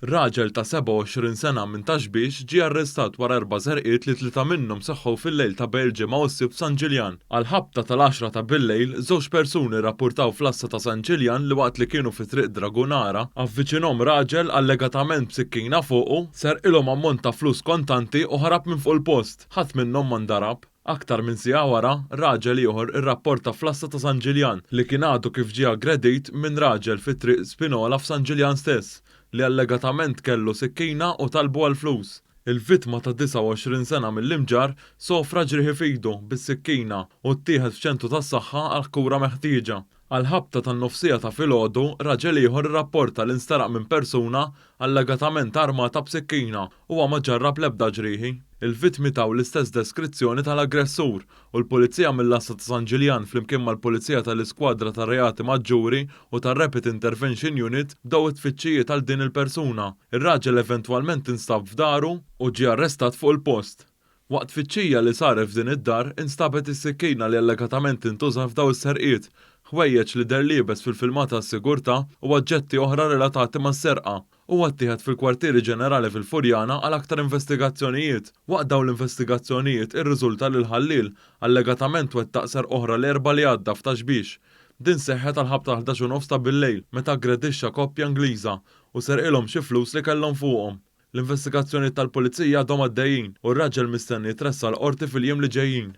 Raġel ta' 27 sena minn Ta' Xbiex ġie arrestat wara erba' serqiet li tlieta minnhom seħħu fil-lejl ta' bejn il-Ġimgħa u s-Sibt f'San Ġiljan. Għall-ħabta tal-għaxra ta' billejl, żewġ persuni rrappurtaw fl-għassa ta' San Ġiljan li waqt li kienu fi Triq Dragunara, avviċinhom raġel allegatament b'sikkina fuqu, serqilhom ammont ta' flus kontanti u ħarab minn fuq il-post. Ħadd minnhom ma ndarab. Aktar minn siegħa wara, raġel ieħor irrapporta fl-għassa ta' San Ġiljan li kien għadu kif ġie aggredit minn raġel fi Triq Spinola f'San Ġiljan stess, li allegatament kellu sikkina u talbu għall-flus. Il-vittma ta' 29 sena mill-Imġarr sofra ġrieħi f'idu bis-sikkina u ttieħed f'ċentru tas-saħħa għall-kura meħtieġa. Għall-ħabta tan-nofsiegħa ta' filgħodu, raġel ieħor irrapporta li nsteraq minn persuna allegatament armata b'sikkina. Huwa ma ġarrab l-ebda ġrieħi. Il-vittmi taw l-istess deskrizzjoni tal-aggressur u l-Pulizija mill-Għassa ta' San Ġiljan flimkien mal-Pulizija tal-Iskwadra tar-Reati Maġġuri u tar-Rapid Intervention Unit bdew it-tfittxijiet għal din il-persuna. Ir-raġel eventwalment instab f'daru u ġie arrestat fuq il-post. Waqt tfittxija li saret f'din id-dar, instabet is-sikkina li allegatament intużat f'dawn is-serqiet, ħwejjeġ li deher liebes fil-filmati għas-sigurtà u oġġetti oħra relatati mas-serqa. Huwa ttieħed fil-Kwartieri Ġenerali fil-Furjana għal aktar investigazzjonijiet. Waqt dawn l-investigazzjonijiet irriżulta li l-ħalliel allegatament wettaq serq oħra l-Erbgħa li għadda f'Ta' Xbiex. Din seħħet għall-ħabta tal-ħdax u nofs ta' billejl meta aggredixxa koppja Ingliża u serqilhom xi flus li kellhom fuqhom. L-investigazzjonijiet tal-Pulizija għadhom għaddejjin u r-raġel mistenni jitressaq l-Qorti fil-jiem li ġejjin.